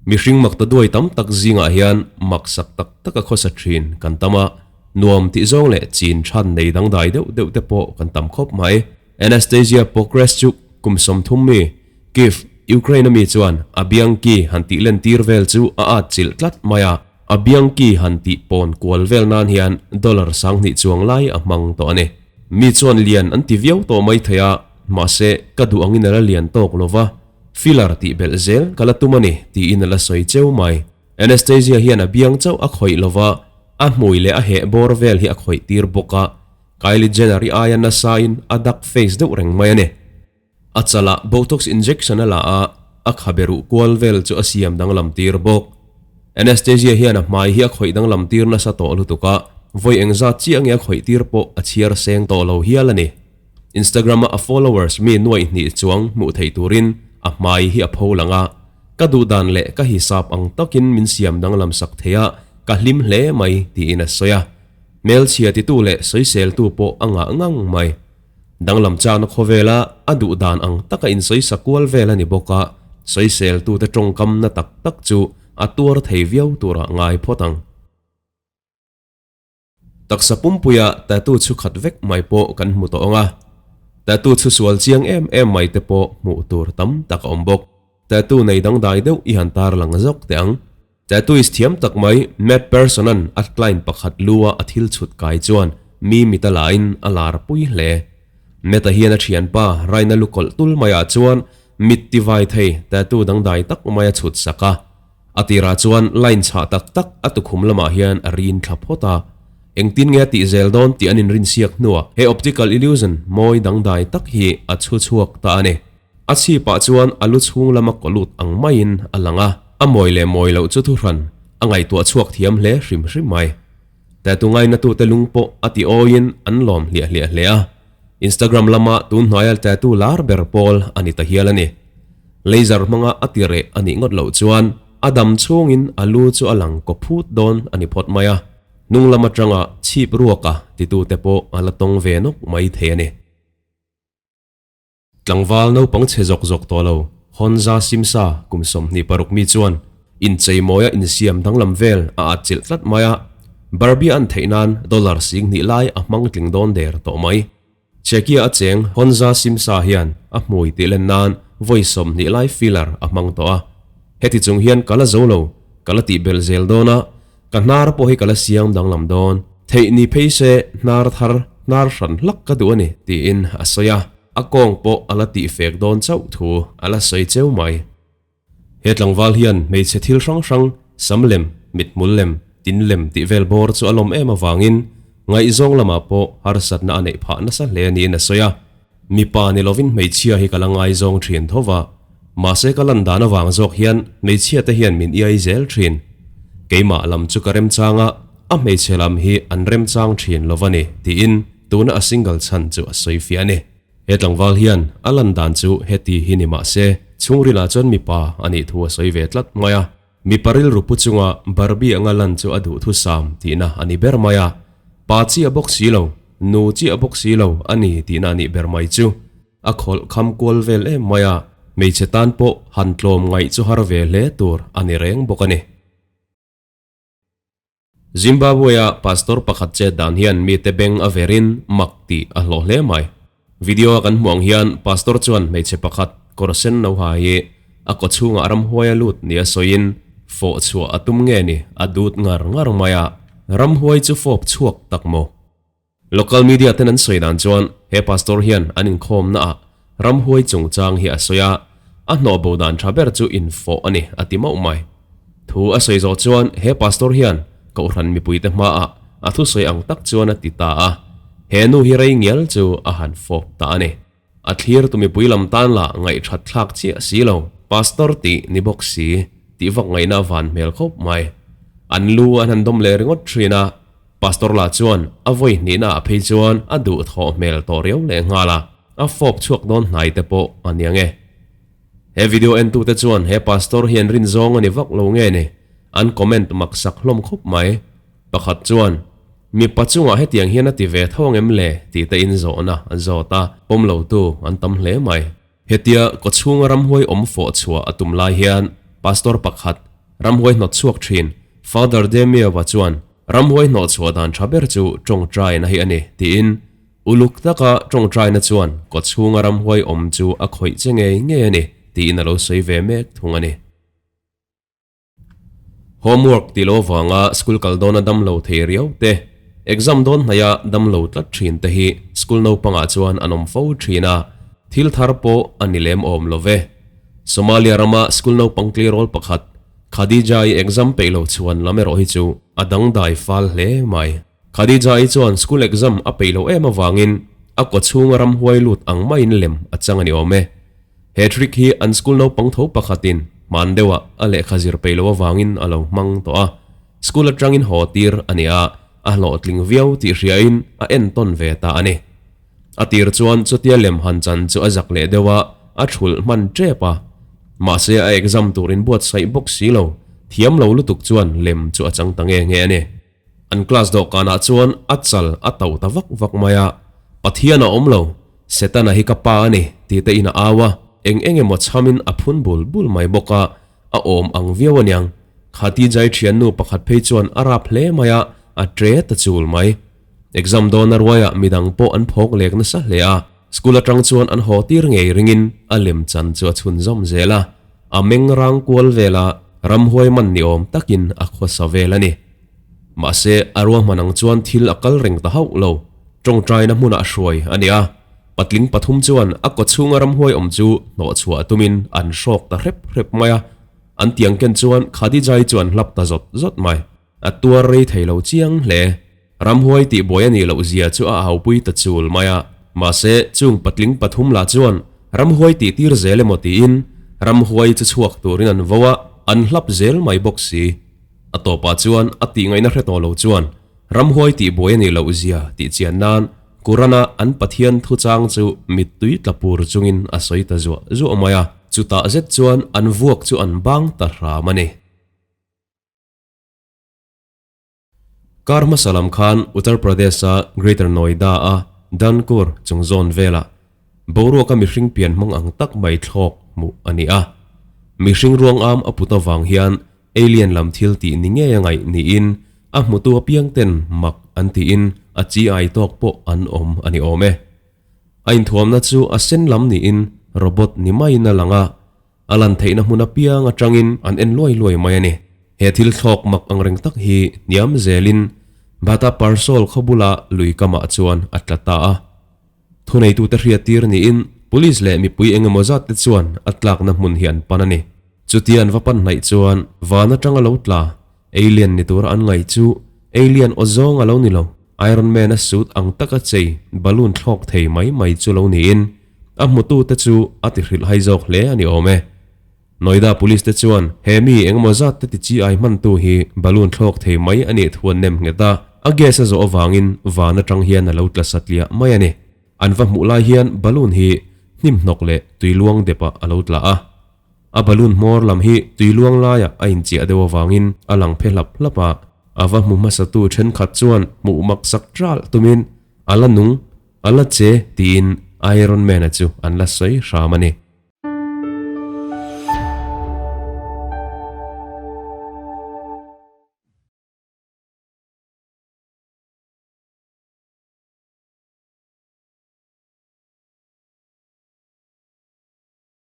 Mihring mak ta duai tam tak zingah hian maksak tak taka khawsa thin kan tam a, nuam tih zawng leh chin than nei dangdai deuh deuh te pawh kan tam khawp mai. Anastasia Pokreshchuk kum 30 mi, Kyiv, Ukraine ami chuan a biangki han tih len tir vel chu a at chilh tlat mai a, a biangki han tih pawn kual vel nan hian dollar 2000 chuang lai a hmang tawh a ni. Mi chuan lian an ti viau tawh mai thei a, mahse ka duh angin a la lian tawk lo va, filler tih belh zel ka la tum a ni tiin a la sawi cheu mai. Anastasia hian a biang chauh a khawih lo va, a hmui leh a heh bawr vel hi a khawih tir bawk a, Kylie Jenner i aia nasain a duck face deuh reng mai a ni. A chalah Botox injection a la a, a khabe ruh kual vel chu a siam danglam tir bawk. Anastasia hian a hmai hi a khawih danglam tir nasa tawh lutuk a, vawi engzat chiah nge a khawih tir pawh a chhiar seng tawh lo hial a ni. Instagram-a a followers mi nuaih hnih chuang hmuh theih turin a hmai hi a pho lang a, ka duh dan leh ka hisap ang takin min siam danglam sak thei a, ka hlim hle mai tiin a sawi a. Hmelchhia titu leh sawiseltu pawh a ngah ngang mai. Danglam chakna khawvela a duh dan ang taka insawisa kual vel a ni bawk a, sawiseltute tawngkamna tak tak chu a tuar thei viau turah ngai phawt ang. Taksa pumpuia tattoo chhu khat vek mai pawh kan hmu tawh ang a, tattoo chhu sual chiang em em mai te pawh hmuh tur tam tak a awm bawk. Tattoo nei dangdai deuh i han tarlang zawk teh ang. Tattooist thiam tak mai Matt Persson-a'n a client pakhat lua a thil chhut kai chuan mi mit a lain a lar pui hle. Matt-a hian a thianpa Ryan-a lu kawlh tul maiah chuan mit ti vai thei tattoo dangdai tak mai a chhut sak a. A tirah chuan line chhah tak tak a tukhum lamah hian a rin thla phawt a. Engtin nge a tih zel dawn tih an inrinsiak hnuah he optical illusion mawi dangdai tak hi a chhu chhuak ta a ni. A chhipah chuan a lu chhung lama kawlut ang maiin a lang a, a mawi leh mawi loh chu thuhran a ngaihtuah chhuak thiam hle hrim hrim mai. Tattoo ngainatute lung pawh a ti awiin an lawm hliah hliah hle a, Instagram lama tun hnuaia tattoo lar ber pawl a ni ta hial a ni. Laser hmanga a ti reh a nih ngawt loh chuan a dam chhungin a lu chu a lang kaw phut dawn a ni phawt mai a, hnung lam atanga chhip ruaka titute pawh a la tawng ve nawk mai thei a ni. Tlangval naupang chhe zawk zawk tawh lo, Honza Simsa kum 26 mi chuan inchei mawia insiam danglam vel a atchilh tlat mai a, Barbie an theih nan dollar 2000 lai a hmang tling dawn der tawh mai. Czechia a cheng Honza Simsa hian a hmui tih len nan vawi 20 lai filler a hmang tawh a. Heti chung hian ka la zo lo, ka la tih belh zel dawn a, ka hnar pawh hi ka la siam danglam dawn. Theih ni phei se hnar thar, hnar hran hlak ka duh a ni, tiin a sawi a. A kawng pawh a la tih fek dawn chauh thu a la sawi cheu mai. He tlangval hian hmeichhe thil hrang hrang, sam lem, mithmul lem, tin lem tih vel bawr chu a lawm em avangin ngaihzawng lamah pawh harsatna a neih phah nasa hle niin a sawi a. Mipa ni lovin hmeichhia hi ka la ngaizawng thin tho va, mahse ka lan dan avang zawk hian hmeichhia te hian min iai zel thin. Keimah lam chu ka remchang a, a hmeichhe lam hi an remchang thin lo va ni, tiin tuna a single chhan chu a sawi fiah a ni. He tlangval hian a lan dan chu heti hi ni mah se, chhungrilah chuan mipa a nih thu a sawi ve tlat mai a. Mipa rilru pu chunga Barbie anga lan chu a duh thusam tihna a ni ber mai a. Pa chiah bawk si lo, nu chiah bawk si lo a ni tihna a nih ber mai chu. A khawlh kham kual vel em mai a, hmeichhe tan pawh han tlawm ngaih chu har ve hle tur a ni reng bawk a ni. Zimbabwe-a pastor pakhat chet dan hian mite beng a verin mak tih a hlawh hle mai. Video-a kan hmuh ang hian pastor chuan hmeichhe pakhat kawr sen no ha hi a kaw chhungah ramhuai a lut nia sawiin fawh chhuah a tum nge ni a dut ngar ngar mai a, ramhuai chu fawp chhuak tak maw? Local media ten an sawi dan chuan he pastor hian an inkhawmna ah ramhuai chungchang hi a sawi a, a hnawh bo dan tha ber chu infawh a ni a ti mauh mai. Thu a sawi zawh chuan he pastor hian Kohhran mipuite hmaah a thusawi ang tak chuan a ti ta a, he nu hi rei ngial chu a han fawp ta a ni. A thlir tu mipui lam tan lah ngaihthat thlak chiah si lo, pastor tih ni bawk si, tih vak ngaihna a van hmel khawp mai. An lu an han dawm leh ringawt thin a, pastor lah chuan a vawi hnihna ah phei chuan a duh thawh hmel tawh riau leh nghal a, a fawp chhuak dawn hnai te pawh a nia nge. He video en tute chuan he pastor hi an rin zawng a ni vak lo nge ni, an comment mak sak hlawm khawp mai. Pakhat chuan, Mipa chungah hetiang hian a ti ve tho ang em le? tih te in zawhna an zawt a, pawm lo tu an tam hle mai. Hetia kawchhunga ramhuai awm fawh chhuah a tum lai hian Pastor pakhat, Ramhuai hnawt chhuak thin Father Damiao-a chuan ramhuai hnawh chhuah dan tha ber chu tawngtaina hi a ni tiin uluk taka tawngtaina chuan kawchhunga ramhuai awm chu a khawih che ngei ngei a ni tiin a lo sawi ve mek thung a ni. Homework tih loh avanga school kal dawna dam lo thei riau te, exam dawn hnaia dam lo tlat thin te hi school naupangah chuan an awm fo thin a, thil thar pawh a ni lem awm lo ve. Somalia rama school naupang tleirawl pakhat Khadija-i exam peih lo chhuan lam erawh hi chu a dangdai fal hle mai. Khadija-i chuan school exam a peih loh em avangin a kawchhunga ramhuai lut ang maiin lem a chang a ni awm e. He trick hi an school naupang tho pakhatin hman deuhah a lehkha zir peih loh avangin a lo hmang tawh a, school atangin haw tir a ni a, a hlawhtling viau tih hriain a entawn ve ta a ni. A tir chuan chutia lem han chan chu a zak leh deuh a, a thulh hman tep a. Mahse a exam tur inbuatsaih bawk si lo, thiam lo lutuk chuan lem chu a chang ta nge nge a ni. An class dawhkanah chuan a chal a tauh ta vak vak mai a, Pathian a awm lo, Setana hi ka pa a ni tih te in a au a, eng eng emaw chhamin a phun bul bul mai bawk a, a awm ang viau aniang. Khatijai thiannu pakhat phei chuan a rap hle mai a, a tre ta chul mai. Exam dawna ruaiah midang pawh an phawk lek nasa hle a, school atang chuan an haw tir ngei ringin a lem chan chu a chhunzawm zel a, a meng rang kual vel a, ramhuai man ni awm takin a khawsa vel a ni. Mahse, a ruahman ang chuan thil a kal reng ta hauh lo. Tawngtaina hmunah hruai a ni a, patling pathum chuan a kawchhunga ramhuai awm chu hnawhchhuah tumin an hrawk ta hrep hrep mai a, an tiang ken chuan Khadijai chu an hlap ta zawt zawt mai. A tuar rei thei lo chiang hle. Ramhuai tihbuai a nih loh zia chu a aupui ta chul mai a, mahse, chung patling pathum lah chuan ramhuai tihtir zel emaw tiin ramhuai chu chhuak turin an vo a, an hlap zel mai bawk si. A tawpah chuan a tih ngaihna hre tawh lo chuan ramhuai tihbuai a nih loh zia tih chian nan Quran-a an Pathian thuchang chu mittui tla pur chungin a sawi ta zuah zuah mai a, chutah zet chuan an vuak chu an bang ta hram a ni. Kar hmasa lam khan Uttar Pradesh-a Greater Noida-a Dankur chung zawn velah Boruaka mihring pian hmang ang tak mai thlawk hmuh a ni a. Mihring ruang am a put avang hian alien lam thil tih ni ngei a ngaih niin a hmutu apiang ten mak an tiin a chi ai tawk pawh an awm a ni awm e. A inthuamna chu a sen lam niin robot ni maiin a lang a, a lan theihna hmun apiang atangin an en luai luai mai a ni. He thil thlawk mak angreng tak hi hniam zelin Bata Parsol khaw bula lui kamah chuan a tla ta a. Thuneitute hriattir niin Police leh mipui eng emaw zat te chuan a tlakna hmun hi an pan a ni. Chutia an va pan hnaih chuan van atanga lo tla, alien ni tura an ngaih chu alien aw zawng a lo ni lo, Iron Man a suit ang taka chei balloon thlawk thei mai mai chu lo niin a hmutute chu a ti hrilh hai zawk hle a ni awm e. Noida Police te chuan he mi eng emaw zat te ti chi ai hmantu hi balloon thlawk thei mai a nih thu an nem nghet a, a gas a zawh avangin van atang hian a lo tla satliah mai a ni. An va hmuh lai hian balloon hi hnim hnawk leh tui luang depah a lo tla a. A balloon hmawr lam hi tui luang laiah a inchiah deuh avangin a lang phe hlap hlap a. A va hmu hmasatu thenkhat chuan hmuh mak sak ṭalh tumin a la nung, a la che tiin Iron Man-a chu an la sawi hram a ni.